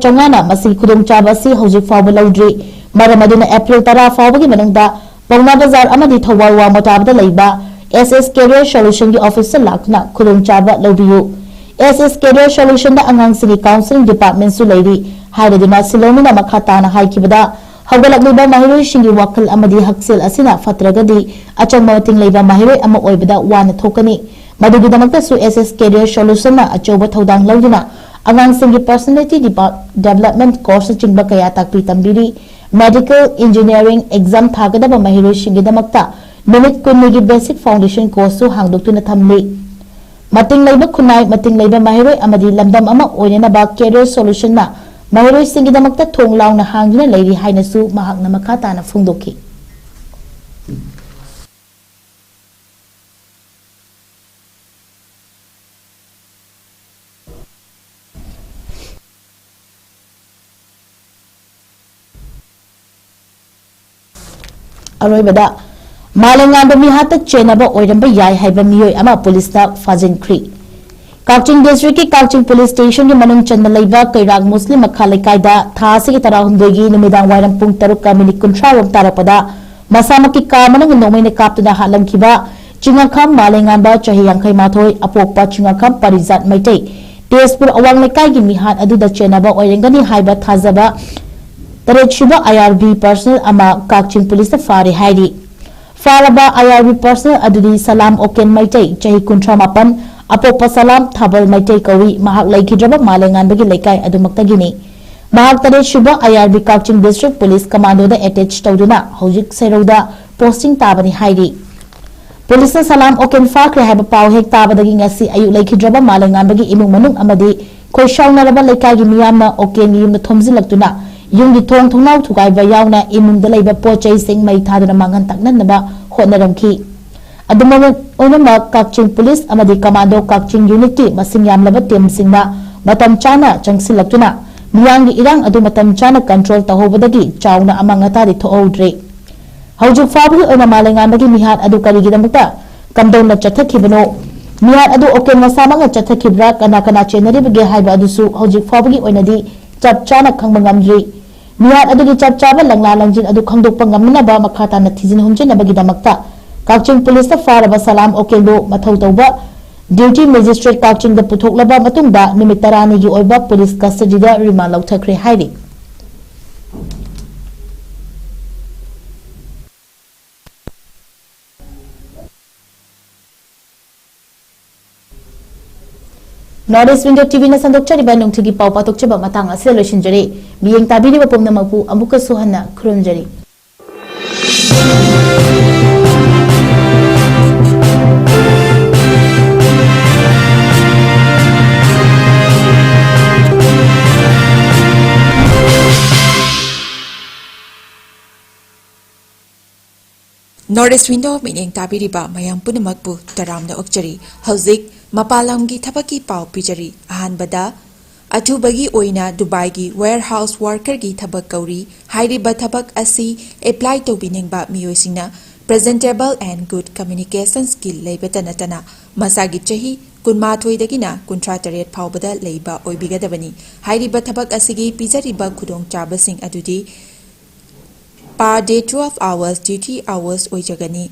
ꯆꯥꯝꯃꯉꯥꯅ ꯃꯁꯤꯒꯤ ꯈꯨꯗꯣꯡꯆꯥꯕ ꯑꯁꯤ ꯍꯧꯖꯤꯛ ꯐꯥꯎꯕ ꯂꯧꯗ꯭ꯔꯤ꯫ ꯃꯔꯝ ꯑꯗꯨꯅ April ꯇꯔꯥ ꯐꯥꯎꯕꯒꯤ ꯃꯅꯨꯡꯗ ꯄꯥꯎꯅꯥ ꯕꯖꯥꯔ ꯑꯃꯗꯤ ꯊꯧꯕꯥꯜ ꯋꯥꯡꯃ ꯇꯥꯕꯗ ꯂꯩꯕ S S Career Solution ꯒꯤ office ꯇ ꯂꯥꯛꯇꯨꯅ ꯈꯨꯗꯣꯡꯆꯥꯕ ꯂꯧꯕꯤꯌꯨ꯫ S S Career Solution ꯗ ꯑꯉꯥꯡꯁꯤꯡꯒꯤ counselling department ꯁꯨ ꯂꯩꯔꯤ ꯍꯥꯏꯔꯗꯨꯅ ꯁꯤꯂꯣꯃꯤꯅ ꯃꯈꯥ ꯇꯥꯅ ꯍꯥꯏꯈꯤꯕꯗ, ꯍꯧꯒꯠꯂꯛꯂꯤꯕ ꯃꯍꯩꯔꯣꯏꯁꯤꯡꯒꯤ ꯋꯥꯈꯜ ꯑꯃꯗꯤ ꯍꯛꯁꯦꯜ ꯑꯁꯤꯅ ꯐꯠꯇ꯭ꯔꯒꯗꯤ ꯑꯆꯪꯕ ꯃꯇꯤꯡ ꯂꯩꯕ ꯃꯍꯩꯔꯣꯏ ꯑꯃ ꯑꯣꯏꯕꯗ ꯋꯥꯅ ꯊꯣꯛꯀꯅꯤ꯫ ꯃꯗꯨꯒꯤꯗꯃꯛꯇꯁꯨ S S Career Solution ꯅ ꯑꯆꯧꯕ ꯊꯧꯗꯥꯡ ꯂꯧꯗꯨꯅ ꯑꯉꯥꯡꯁꯤꯡꯒꯤ personality depa-, development course ꯅꯆꯤꯡꯕ ꯀꯌꯥ ꯇꯥꯛꯄꯤ ꯇꯝꯕꯤꯔꯤ꯫ Medical, Engineering exam ꯊꯥꯒꯗꯕ ꯃꯍꯩꯔꯣꯏꯁꯤꯡꯒꯤꯗꯃꯛꯇ ꯅꯨꯃꯤꯠ ꯀꯨꯟꯅꯤꯒꯤ basic foundation course ꯁꯨ ꯍꯥꯡꯗꯣꯛꯇꯨꯅ ꯊꯝꯂꯤ꯫ ꯃꯇꯤꯡ ꯂꯩꯕ ꯈꯨꯟꯅꯥꯏ, ꯃꯇꯤꯡ ꯂꯩꯕ ꯃꯍꯩꯔꯣꯏ ꯑꯃꯗꯤ ꯂꯝꯗꯝ ꯑꯃ ꯑꯣꯏꯅꯅꯕ Career Solution ꯅ ꯃꯍꯩꯔꯣꯏꯁꯤꯡꯒꯤꯗꯃꯛꯇ ꯊꯣꯡ ꯂꯥꯎꯅ ꯍꯥꯡꯗꯨꯅ ꯂꯩꯔꯤ ꯍꯥꯏꯅꯁꯨ ꯃꯍꯥꯛꯅ ꯃꯈꯥ ꯇꯥꯅ ꯐꯣꯡꯗꯣꯛꯈꯤ꯫ ꯑꯔꯣꯏꯕꯗ, ꯃꯥꯂꯦꯝꯉꯥꯟꯕ ꯃꯤꯍꯥꯠꯇ ꯆꯦꯟꯅꯕ ꯑꯣꯏꯔꯝꯕ ꯌꯥꯏ ꯍꯥꯏꯕ ꯃꯤꯑꯣꯏ ꯑꯃ ꯄꯨꯂꯤꯁꯅ ꯐꯥꯖꯤꯟꯈ꯭ꯔꯤ꯫ ꯀꯛꯆꯤꯡ ꯗꯤꯁꯇ꯭ꯔꯤꯛꯀꯤ ꯀꯛꯆꯤꯡ ꯄꯨꯂꯤꯁ ꯁ꯭ꯇꯦꯁꯟꯒꯤ ꯃꯅꯨꯡ ꯆꯟꯅ ꯂꯩꯕ ꯀꯩꯔꯥꯛ ꯃꯨꯁꯂꯤꯝ ꯃꯈꯥ ꯂꯩꯀꯥꯏꯗ ꯊꯥ ꯑꯁꯤꯒꯤ ꯇꯔꯥꯍꯨꯝꯗꯣꯏꯒꯤ ꯅꯨꯃꯤꯗꯥꯡ ꯋꯥꯏꯔꯝ ꯄꯨꯡ ꯇꯔꯨꯛꯀ ꯃꯤꯅꯤꯠ ꯀꯨꯟꯊ꯭ꯔꯥ ꯔꯣꯝ ꯇꯥꯔꯛꯄꯗ ꯃꯁꯥꯃꯛꯀꯤ ꯀꯥ ꯃꯅꯨꯡ ꯅꯣꯡꯃꯩꯅ ꯀꯥꯞꯇꯨꯅ ꯍꯥꯠꯂꯝꯈꯤꯕ ꯆꯤꯡꯉꯥꯈꯝ ꯃꯥꯂꯦꯝꯉꯥꯟꯕ, ꯆꯍꯤ ꯌꯥꯡꯈꯩ ꯃꯥꯊꯣꯏ, ꯑꯄꯣꯛꯄ ꯆꯤꯡꯉꯥꯈꯝ ꯄꯔꯤꯖꯥꯠ ꯃꯩꯇꯩ, ꯇꯦꯖꯄꯨꯔ ꯑꯋꯥꯡ ꯂꯩꯀꯥꯏꯒꯤ ꯃꯤꯍꯥꯠ ꯑꯗꯨꯗ ꯆꯦꯟꯅꯕ ꯑꯣꯏꯔꯝꯒꯅꯤ ꯍꯥꯏꯕ ꯊꯥꯖꯕ ꯇꯔꯦꯠ ꯁꯨꯕ ꯑꯥꯏ ꯑꯥꯔ ꯕꯤ ꯄꯔꯁꯅꯦꯜ ꯑꯃ ꯀꯛꯆꯤꯡ ꯄꯨꯂꯤꯁꯅ ꯐꯥꯔꯦ ꯍꯥꯏꯔꯤ꯫ ꯐꯥꯔꯕ ꯑꯥꯏ ꯑꯥꯔ ꯕꯤ ꯄꯔꯁꯅꯦꯜ ꯑꯗꯨꯗꯤ ꯁꯂꯥꯝ ꯑꯣꯀꯦꯟ ꯃꯩꯇꯩ, ꯆꯍꯤ ꯀꯨꯟꯊ꯭ꯔꯥ ꯃꯥꯄꯟ, ꯑꯄꯣꯛꯄ ꯁꯂꯥꯝ ꯊꯥꯕꯜ ꯃꯩꯇꯩ ꯀꯧꯏ꯫ ꯃꯍꯥꯛ ꯂꯩꯈꯤꯗ꯭ꯔꯕ ꯃꯥꯂꯦꯝꯉꯥꯟꯕꯒꯤ ꯂꯩꯀꯥꯏ ꯑꯗꯨꯃꯛꯇꯒꯤꯅꯤ꯫ ꯃꯍꯥꯛ ꯇꯔꯦꯠ ꯁꯨꯕ ꯑꯥꯏ ꯑꯥꯔ ꯕꯤ ꯀꯛꯆꯤꯡ ꯗꯤꯁꯇ꯭ꯔꯤꯛ ꯄꯨꯂꯤꯁ ꯀꯃꯥꯟꯗꯣꯗ ꯑꯦꯇꯦꯆ ꯇꯧꯗꯨꯅ ꯍꯧꯖꯤꯛ ꯁꯦꯔꯧꯗ ꯄꯣꯁꯇꯤꯡ ꯇꯥꯕꯅꯤ ꯍꯥꯏꯔꯤ꯫ ꯄꯨꯂꯤꯁꯅ ꯁꯂꯥꯝ ꯑꯣꯀꯦꯟ ꯐꯥꯈ꯭ꯔꯦ ꯍꯥꯏꯕ ꯄꯥꯎ ꯍꯦꯛ ꯇꯥꯕꯗꯒꯤ ꯉꯁꯤ ꯑꯌꯨꯛ ꯂꯩꯈꯤꯗ꯭ꯔꯕ ꯃꯥꯂꯦꯝꯉꯥꯟꯕꯒꯤ ꯏꯃꯨꯡ ꯃꯅꯨꯡ ꯑꯃꯗꯤ ꯈꯣꯏꯁꯥꯎꯅꯔꯕ ꯂꯩꯀꯥꯏꯒꯤ ꯃꯤꯌꯥꯝꯅ ꯑꯣꯀꯦꯟꯒꯤ ꯌꯨꯝꯗ ꯊꯣꯝꯖꯤꯜꯂꯛꯇꯨꯅ ꯌꯨꯝꯒꯤ ꯊꯣꯡ ꯊꯣꯡꯅꯥꯎ ꯊꯨꯒꯥꯏꯕ ꯌꯥꯎꯅ ꯏꯃꯨꯡꯗ ꯂꯩꯕ ꯄꯣꯠ ꯆꯩꯁꯤꯡ ꯃꯩ ꯊꯥꯗꯨꯅ ꯃꯥꯡꯍꯟ ꯇꯥꯛꯅꯅꯕ ꯍꯣꯠꯅꯔꯝꯈꯤ꯫ ꯑꯗꯨꯃꯛ ꯑꯣꯏꯅꯃꯛ, ꯀꯛꯆꯤꯡ ꯄꯨꯂꯤꯁ ꯑꯃꯗꯤ ꯀꯃꯥꯟꯗꯣ ꯀꯛꯆꯤꯡ ꯌꯨꯅꯤꯠꯀꯤ ꯃꯁꯤꯡ ꯌꯥꯝꯂꯕ ꯇꯤꯝꯁꯤꯡꯅ ꯃꯇꯝ ꯆꯥꯅ ꯆꯪꯁꯤꯜꯂꯛꯇꯨꯅ ꯃꯤꯌꯥꯝꯒꯤ ꯏꯔꯥꯡ ꯑꯗꯨ ꯃꯇꯝ ꯆꯥꯅ ꯀꯟꯇ꯭ꯔꯣꯜ ꯇꯧꯍꯧꯕꯗꯒꯤ ꯆꯥꯎꯅ ꯑꯃꯥꯡ ꯑꯇꯥꯗꯤ ꯊꯣꯛꯍꯧꯗ꯭ꯔꯦ꯫ ꯍꯧꯖꯤꯛ ꯐꯥꯎꯕꯒꯤ ꯑꯣꯏꯅ ꯃꯥꯂꯦꯝꯉꯥꯟꯕꯒꯤ ꯃꯤꯍꯥꯠ ꯑꯗꯨ ꯀꯔꯤꯒꯤꯗꯃꯛꯇ, ꯀꯝꯗꯧꯅ ꯆꯠꯊꯈꯤꯕꯅꯣ? ꯃꯤꯍꯥꯠ ꯑꯗꯨ ꯑꯣꯀꯦꯟ ꯃꯁꯥꯃꯛꯅ ꯆꯠꯊꯈꯤꯕ꯭ꯔꯥ, ꯀꯅꯥ ꯀꯅꯥ ꯆꯦꯟꯅꯔꯤꯕꯒꯦ ꯍꯥꯏꯕ ꯑꯗꯨꯁꯨ ꯍꯧꯖꯤꯛ ꯐꯥꯎꯕꯒꯤ ꯑꯣꯏꯅꯗꯤ ꯆꯞ ꯆꯥꯅ ꯈꯪꯕ ꯉꯝꯗ꯭ꯔꯤ꯫ ꯃꯤꯍꯥꯠ ꯑꯗꯨꯒꯤ ꯆꯞ ꯆꯥꯕ ꯂꯪꯂꯥ ꯂꯪꯖꯤꯟ ꯑꯗꯨ ꯈꯪꯗꯣꯛꯄ ꯉꯝꯅꯅꯕ ꯃꯈꯥ ꯇꯥꯅ ꯊꯤꯖꯤꯟ ꯍꯨꯝꯖꯤꯟꯅꯕꯒꯤꯗꯃꯛꯇ ꯀꯛꯆꯤꯡ ꯄꯨꯂꯤꯁꯅ ꯐꯥꯔꯕ ꯁꯂꯥꯝ ꯑꯣꯀꯦꯟꯕꯨ ꯃꯊꯧ ꯇꯧꯕ ꯗ꯭ꯌꯨꯇꯤ ꯃꯦꯖꯤꯁꯇ꯭ꯔꯦꯠ ꯀꯛꯆꯤꯡꯗ ꯄꯨꯊꯣꯛꯂꯕ ꯃꯇꯨꯡꯗ ꯅꯨꯃꯤꯠ ꯇꯔꯥꯅꯤꯒꯤ ꯑꯣꯏꯕ ꯄꯨꯂꯤꯁ ꯀꯁꯇꯗꯤꯗ ꯔꯤꯃꯥꯟ ꯂꯧꯊꯈ꯭ꯔꯦ ꯍꯥꯏꯔꯤ꯫ North East Window ꯇꯤ ꯚꯤꯅ ꯁꯟꯗꯣꯛꯆꯔꯤꯕ ꯅꯨꯡꯊꯤꯜꯒꯤ ꯄꯥꯎ ꯄꯥꯊꯣꯛꯆꯕ ꯃꯇꯥꯡ ꯑꯁꯤꯗ ꯂꯣꯏꯁꯤꯟꯖꯔꯦ꯫ ꯃꯤꯠꯌꯦꯡ ꯇꯥꯕꯤꯔꯤꯕ ꯄꯨꯝꯅꯃꯛꯄꯨ ꯑꯃꯨꯛꯀꯁꯨ ꯍꯟꯅ ꯈꯨꯔꯨꯝꯖꯔꯤ꯫ North East Window ꯃꯤꯠꯌꯦꯡ ꯇꯥꯕꯤꯔꯤꯕ ꯃꯌꯥꯝ ꯄꯨꯝꯅꯃꯛꯄꯨ ꯇꯔꯥꯝꯅ ꯑꯣꯛꯆꯔꯤ꯫ ꯍꯧꯖꯤꯛ ꯃꯄꯥꯟ ꯂꯝꯒꯤ ꯊꯕꯛꯀꯤ ꯄꯥꯎ ꯄꯤꯖꯔꯤ꯫ ꯑꯍꯥꯟꯕꯗ, ꯑꯊꯨꯕꯒꯤ ꯑꯣꯏꯅ ꯗꯨꯕꯥꯏꯒꯤ warehouse workerꯒꯤ ꯊꯕꯛ ꯀꯧꯔꯤ꯫ ꯍꯥꯏꯔꯤꯕ ꯊꯕꯛ ꯑꯁꯤ apply ꯇꯧꯕꯤꯅꯤꯡꯕ ꯃꯤꯑꯣꯏꯁꯤꯡꯅ presentable and good communication skill ꯂꯩꯕꯇ ꯅꯠꯇꯅ ꯃꯁꯥꯒꯤ ꯆꯍꯤ ꯀꯨꯟꯃꯥꯊꯣꯏꯗꯒꯤꯅ ꯀꯨꯟꯊ꯭ꯔꯥ ꯇꯔꯦꯠ ꯐꯥꯎꯕꯗ ꯂꯩꯕ ꯑꯣꯏꯕꯤꯒꯗꯕꯅꯤ꯫ ꯍꯥꯏꯔꯤꯕ ꯊꯕꯛ ꯑꯁꯤꯒꯤ ꯄꯤꯖꯔꯤꯕ ꯈꯨꯗꯣꯡꯆꯥꯕꯁꯤꯡ ꯑꯗꯨꯗꯤ per day twelve hours duty hours ꯑꯣꯏꯖꯒꯅꯤ꯫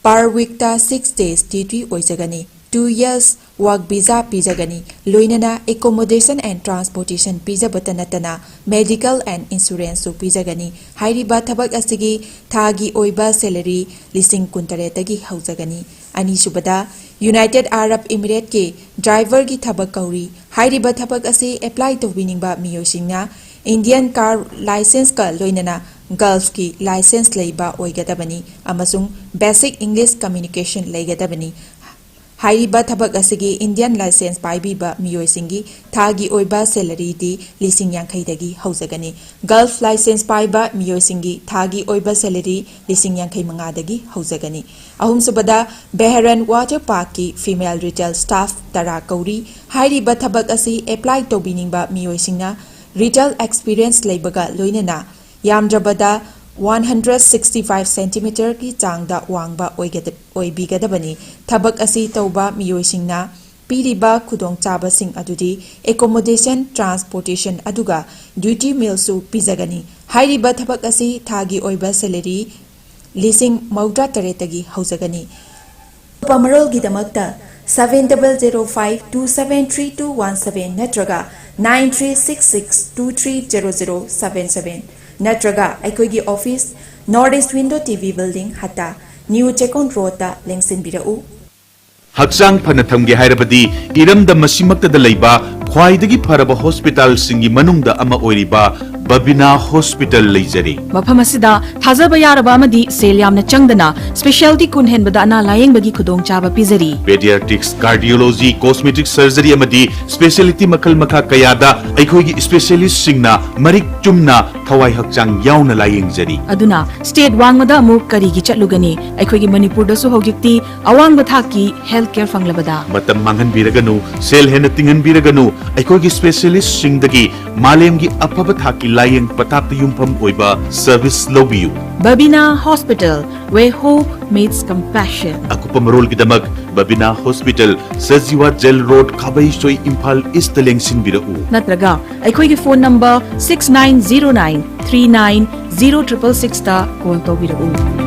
Per weekꯇ six days duty ꯑꯣꯏꯖꯒꯅꯤ꯫ Two years work visa ꯄꯤꯖꯒꯅꯤ꯫ ꯂꯣꯏꯅꯅ accommodation and transportation ꯄꯤꯖꯕꯇ ꯅꯠꯇꯅ medical and insuranceꯁꯨ ꯄꯤꯖꯒꯅꯤ꯫ ꯍꯥꯏꯔꯤꯕ ꯊꯕꯛ ꯑꯁꯤꯒꯤ ꯊꯥꯒꯤ ꯑꯣꯏꯕ salary ꯂꯤꯁꯤꯡ ꯀꯨꯟꯇꯔꯦꯠꯇꯒꯤ ꯍꯧꯖꯒꯅꯤ꯫ ꯑꯅꯤꯁꯨꯕꯗ, United Arab Emirateꯀꯤ driverꯒꯤ ꯊꯕꯛ ꯀꯧꯔꯤ꯫ ꯍꯥꯏꯔꯤꯕ ꯊꯕꯛ ꯑꯁꯤ apply ꯇꯧꯕꯤꯅꯤꯡꯕ ꯃꯤꯑꯣꯏꯁꯤꯡꯅ Indian car licenceꯀ ꯂꯣꯏꯅꯅ Gulfꯀꯤ license ꯂꯩꯕ ꯑꯣꯏꯒꯗꯕꯅꯤ ꯑꯃꯁꯨꯡ basic English communication ꯂꯩꯒꯗꯕꯅꯤ꯫ ꯍꯥꯏꯔꯤꯕ ꯊꯕꯛ ꯑꯁꯤꯒꯤ Indian license ꯄꯥꯏꯕꯤꯕ ꯃꯤꯑꯣꯏꯁꯤꯡꯒꯤ ꯊꯥꯒꯤ ꯑꯣꯏꯕ salaryꯗꯤ ꯂꯤꯁꯤꯡ ꯌꯥꯡꯈꯩꯗꯒꯤ ꯍꯧꯖꯒꯅꯤ꯫ Gulf license ꯄꯥꯏꯕ ꯃꯤꯑꯣꯏꯁꯤꯡꯒꯤ ꯊꯥꯒꯤ ꯑꯣꯏꯕ salary ꯂꯤꯁꯤꯡ ꯌꯥꯡꯈꯩ ꯃꯉꯥꯗꯒꯤ ꯍꯧꯖꯒꯅꯤ꯫ ꯑꯍꯨꯝꯁꯨꯕꯗ, Bahrain Water Parkꯀꯤ female retail staff ꯇꯔꯥ ꯀꯧꯔꯤ꯫ ꯍꯥꯏꯔꯤꯕ ꯊꯕꯛ ꯑꯁꯤ apply ꯇꯧꯕꯤꯅꯤꯡꯕ ꯃꯤꯑꯣꯏꯁꯤꯡꯅ retail experience ꯂꯩꯕꯒ ꯂꯣꯏꯅꯅ ꯌꯥꯝꯗ꯭ꯔꯕꯗ one hundred sixty five centimeterꯒꯤ ꯆꯥꯡꯗ ꯋꯥꯡꯕ ꯑꯣꯏꯒꯗ-, ꯑꯣꯏꯕꯤꯒꯗꯕꯅꯤ꯫ ꯊꯕꯛ ꯑꯁꯤ ꯇꯧꯕ ꯃꯤꯑꯣꯏꯁꯤꯡꯅ ꯄꯤꯔꯤꯕ ꯈꯨꯗꯣꯡꯆꯥꯕꯁꯤꯡ ꯑꯗꯨꯗꯤ accommodation, transportation ꯑꯗꯨꯒ duty mealꯁꯨ ꯄꯤꯖꯒꯅꯤ꯫ ꯍꯥꯏꯔꯤꯕ ꯊꯕꯛ ꯑꯁꯤ ꯊꯥꯒꯤ ꯑꯣꯏꯕ salary ꯂꯤꯁꯤꯡ ꯃꯧꯗ꯭ꯔꯥ ꯇꯔꯦꯠꯇꯒꯤ ꯍꯧꯖꯒꯅꯤ꯫ ꯑꯇꯣꯞꯄ ꯃꯔꯣꯜꯒꯤꯗꯃꯛꯇ seven double zero five two seven three two one seven ꯅꯠꯇ꯭ꯔꯒ nine three six six two three zero zero seven seven ꯅꯠꯇ꯭ꯔꯒ ꯑꯩꯈꯣꯏꯒꯤ office, North East Window T V Building, ꯍꯠꯇꯥ, New ꯆꯦꯛꯀꯣꯟ ꯔꯣꯗꯇ ꯂꯦꯡꯁꯤꯟꯕꯤꯔꯛꯎ꯫ ꯍꯛꯆꯥꯡ ꯐꯅ ꯊꯝꯒꯦ ꯍꯥꯏꯔꯕꯗꯤ ꯏꯔꯝꯗꯝ ꯑꯁꯤꯃꯛꯇꯗ ꯂꯩꯕ ꯈ꯭ꯋꯥꯏꯗꯒꯤ ꯐꯔꯕ ꯍꯣꯁꯄꯤꯇꯥꯜꯁꯤꯡꯒꯤ ꯃꯅꯨꯡꯗ ꯑꯃ ꯑꯣꯏꯔꯤꯕ ꯕꯕꯤꯅꯥ ꯍꯣꯁꯄꯤꯇꯥꯜ ꯂꯩꯖꯔꯤ꯫ ꯃꯐꯝ ꯑꯁꯤꯗ ꯊꯥꯖꯕ ꯌꯥꯔꯕ ꯑꯃꯗꯤ ꯁꯦꯜ ꯌꯥꯝꯅ ꯆꯪꯗꯅ specialty ꯀꯨꯟ ꯍꯦꯟꯕꯗ ꯑꯅꯥ ꯂꯥꯌꯦꯡꯕꯒꯤ ꯈꯨꯗꯣꯡꯆꯥꯕ ꯄꯤꯖꯔꯤ꯫ Pediatrics, cardiology, cosmetic surgery ꯑꯃꯗꯤ specialty ꯃꯈꯜ ꯃꯈꯥ ꯀꯌꯥꯗ ꯑꯩꯈꯣꯏꯒꯤ specialistꯁꯤꯡꯅ ꯃꯔꯤꯛ ꯆꯨꯝꯅ ꯊꯋꯥꯏ ꯍꯛꯆꯥꯡ ꯌꯥꯎꯅ ꯂꯥꯌꯦꯡꯖꯔꯤ꯫ ꯑꯗꯨꯅ state ꯋꯥꯡꯃꯗ ꯑꯃꯨꯛ ꯀꯔꯤꯒꯤ ꯆꯠꯂꯨꯒꯅꯤ? ꯑꯩꯈꯣꯏꯒꯤ ꯃꯅꯤꯄꯨꯔꯗꯁꯨ ꯍꯧꯖꯤꯛꯇꯤ ꯑꯋꯥꯡꯕ ꯊꯥꯛꯀꯤ health care ꯐꯪꯂꯕꯗ꯫ ꯃꯇꯝ ꯃꯥꯡꯍꯟꯕꯤꯔꯒꯅꯨ, ꯁꯦꯜ ꯍꯦꯟꯅ ꯇꯤꯡꯍꯟꯕꯤꯔꯒꯅꯨ, ꯑꯩꯈꯣꯏꯒꯤ specialistꯁꯤꯡꯗꯒꯤ ꯃꯥꯂꯦꯝꯒꯤ ꯑꯐꯕ ꯊꯥꯛꯀꯤ ꯂꯥꯌꯦꯡ ꯄꯊꯥꯞꯇ ꯌꯨꯝꯐꯝ ꯑꯣꯏꯕ service ꯂꯧꯕꯤꯌꯨ꯫ Babina Hospital, where hope meets compassion. ꯑꯀꯨꯞꯄ ꯃꯔꯣꯜꯒꯤꯗꯃꯛ Babina hospital, Sajiwa jail road, Khabeisoi, Imphal east ꯂꯦꯡꯁꯤꯟꯕꯤꯔꯛꯎ꯫ ꯅꯠꯇ꯭ꯔꯒ ꯑꯩꯈꯣꯏꯒꯤ phone number six nine zero nine three nine zero triple sixꯇ call ꯇꯧꯕꯤꯔꯛꯎ꯫